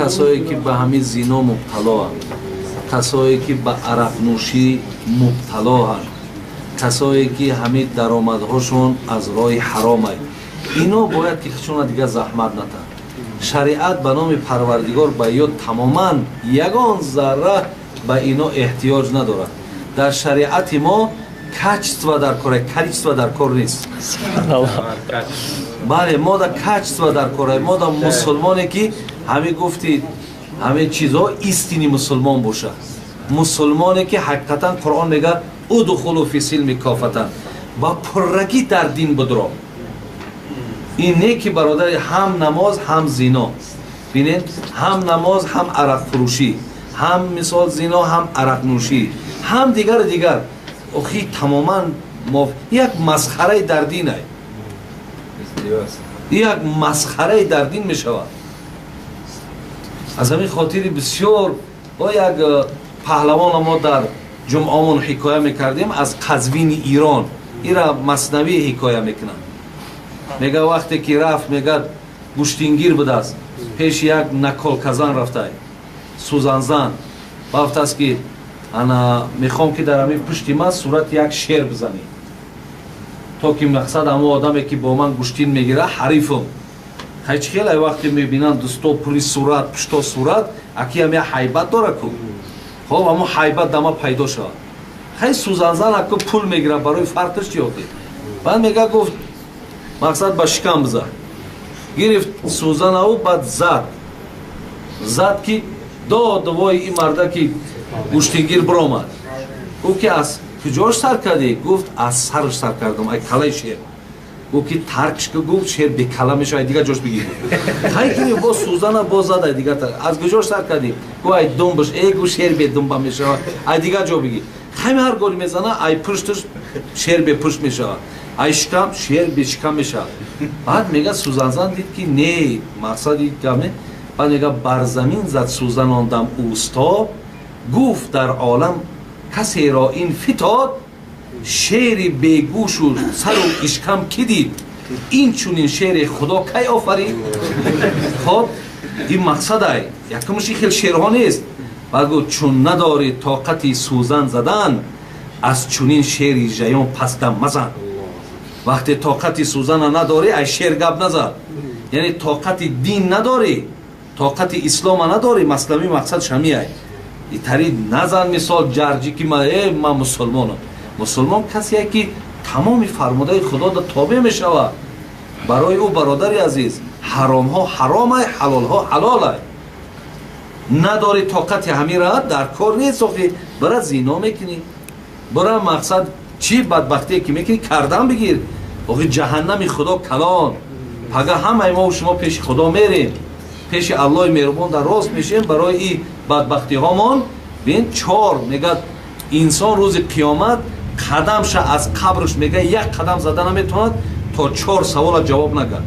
Касое ки ба ҳамин зино мубталоанд, касое ки ба арақнӯшӣ мубталоанд, касое ки ҳамин даромадҳошон аз роҳи ҳаромай, ино бояд ки худшона дигар заҳмат натанд. Шариат ба номи Парвардигор ба ё тамоман ягон зарра ба ино эҳтиёҷ надорад. Дар шариати мо качество дар кор, количество дар кор нест. Бале, мо да качество дар кор, мо да мусулмоне ки ҳамин гуфти ҳамин чизҳо истини мусулмон бошад, мусулмоне ки ҳақиқатан Қуръон мегӯяд: удхулу фи силми кофатан, ба пуррагӣ дар дин будро. Ин не ки, бародари, ҳам намоз, ҳам зино, бинед, ҳам намоз, ҳам арақфурӯшӣ, ҳам мисол зино, ҳам арақнӯшӣ, ҳам дигару дигар. Охи, тамоман як масхараи дар динай, як масхараи дар дин мешавад. Аз ҳамин хотири бисёр бо як паҳлавона мо дар ҷумъамон ҳикоя мекардем аз Қазвини Ирон. Ира Маснавӣ ҳикоя мекунад. Мега, вақте ки рафт, мегад, гӯштингир будааст, пеши як наколказан рафтай, сӯзанзан рафтааст, ки ана мехоҳам, ки дар ҳамин пушти ман сурати як шер бизанӣ, то ки мақсад ҳамон одаме ки бо ман гӯштин мегирад, ҳарифам. Хай, чӣ хеле вақте мебинанд дӯсто пури сурат, пушто сурат, аки ҳам як ҳайбат дора ку. Хоб, ҳамон ҳайбат дама пайдо шавад. Хай, сӯзанзан аку пул мегирад, барои фарқаш чи охи? Баъд мега, гуфт: мақсад ба шикам бизад. Гирифт сӯзанаву баъд зад, зад ки дод вой, ин марда ки гӯштингир биромад. Гуфт ки аз куҷош сар кардӣ? Гуфт: аз сараш сар кардам, ай калаи шер. Гуфт ки таркш ки, гуфт, шер бекала мешава, ай дигар ҷош бигир. Хай, ки бо сӯзана боз зад, ай дигар. Аз куҷош сар кардӣ? Гуфт: ай думбаш. Э, гуфт, шер бедумба мешава, ай дигар ҷо бигир. Хай, ҳар голи мезана, ай пушташ шер бепушт мешава, ай шикам шер бешикам мешавад. Баъд мега, сӯзанзан дид ки не, мақсади гаме. Баъд мега, бар замин зад сӯзан он дам усто, гуфт: дар олам касеро ин фитод, шери бегӯшу сару ишкам кӣ дид? Ин чунин шере Худо кай офарид? Хоб, ин мақсадай якумш ин хел шерҳо нест. Баъд гуфт: чун надорӣ тоқати сӯзан задан, аз чунин шери жаён пасдам мазан. Вақте тоқати сӯзана надорӣ, ай шер гап назад. Яъне тоқати дин надорӣ, тоқати ислома надорӣ. Маслами мақсад шамиай итари назан. Мисол ҷарҷӣ ки ман мусулмонам. Мусулмон касие ки тамоми фармудаи Худода тобеъ мешавад. Барои ӯ, бародари азиз, ҳаромҳо ҳаромай, ҳалолҳо ҳалолай. Надорӣ тоқати ҳамира, дар кор нест. Охи, бара зино мекунӣ, бара мақсад чӣ бадбахтие ки мекунӣ, кардан бигир. Охи, ҷаҳаннами Худо калон. Пага ҳамаи мо шумо пеши Худо мерем, пеши Аллоҳи меҳрубон дар рост мешем барои и бадбахтиҳомон. Бин, чор мегӯяд, инсон рӯзи қиёмат қадамша аз қабрш, мега, як қадам зада наметавонад, то чор савола ҷавоб нагӯяд.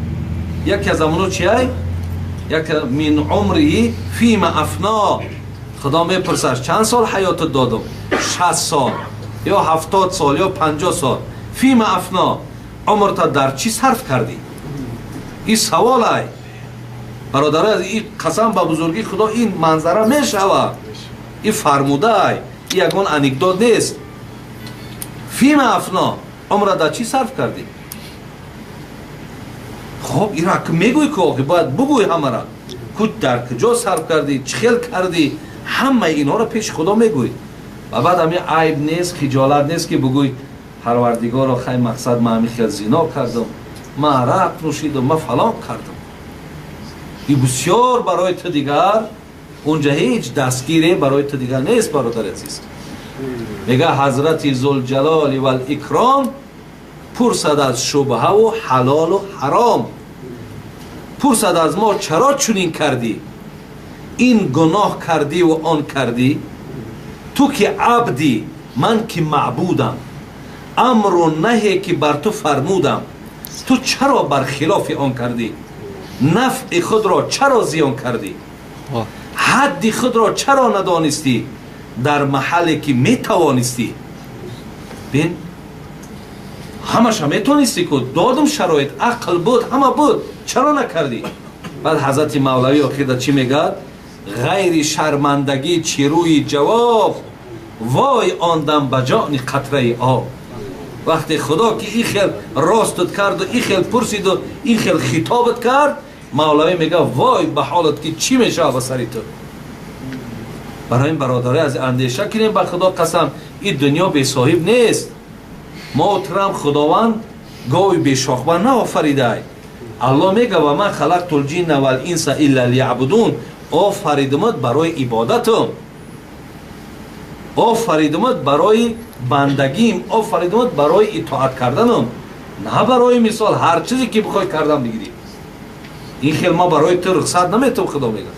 Яке аз амоно чиай? Як мин умриҳи фима афно. Худо мепурсад: чанд сол ҳаётат додум? 60 сол ё 70 сол ё 50 сол. Фима афно, умрта дар чӣ сарф кардӣ? Ин саволай, бародари, ин қасам ба бузургии Худо, ин манзара мешавад. Ин фармудаай, ин ягон анекдот нест. Фима афно, умра дар чӣ сарф кардӣ? Хоб, ира мегӯй ку, охи бояд бугӯй ҳамара ку, дар куҷо сарф кардӣ, чӣ хел кардӣ, ҳамаи инҳоро пеши Худо мегӯй. Ва баъд ҳами айб нест, хиҷолат нест, ки бугӯй: Парвардигоро, хай, мақсад, ман ҳами хел зино кардам, ман арақ нӯшидам, ман фалон кардам. И бисёр барои ту дигар унҷа ҳеҷ дастгире барои ту дигар нест. Бародари азиз, мега, ҳазрати Зулҷалоли вал-икром пурсад аз шубҳаву ҳалолу ҳаром, пурсад аз мо: чаро чунин кардӣ, ин гуноҳ кардиву он кардӣ? Ту ки абдӣ, ман ки маъбудам, амру наҳе ки бар ту фармудам, ту чаро бар хилофи он кардӣ? Нафъи худро чаро зиён кардӣ? Ҳадди худро чаро надонистӣ дар маҳалле ки метавонистӣ? Бин, ҳамаша метонистӣ ку, додум шароит, ақл буд, ҳама буд, чаро накардӣ? Баъд ҳазрати Мавлавӣ охирда чӣ мегӯяд? Ғайри шармандагӣ чӣ рӯи ҷавоб, вой он дам ба ҷони қатраи об. Вақте Худо ки ин хел ростат карду, ин хел пурсиду, ин хел хитобат кард, Мавлавӣ мега: вой ба ҳолат, ки чӣ мешавад ба сари ту. Барои ин, бародари, аз андеша кунем. Ба Худо қасам, ин дунё бесоҳиб нест. Мо турам Худованд гови бешохба наофаридай. Аллоҳ мега: ва ма халақтул ҷинна вал инса илла лияъбудун. Офаридумат барои ибодатум, офаридумат барои бандагим, офаридумат барои итоат карданум, на барои мисол ҳар чизе ки бихоҳӣ кардан бигирӣ. Ин хел ма барои ту рухсат наметум, Худо мега.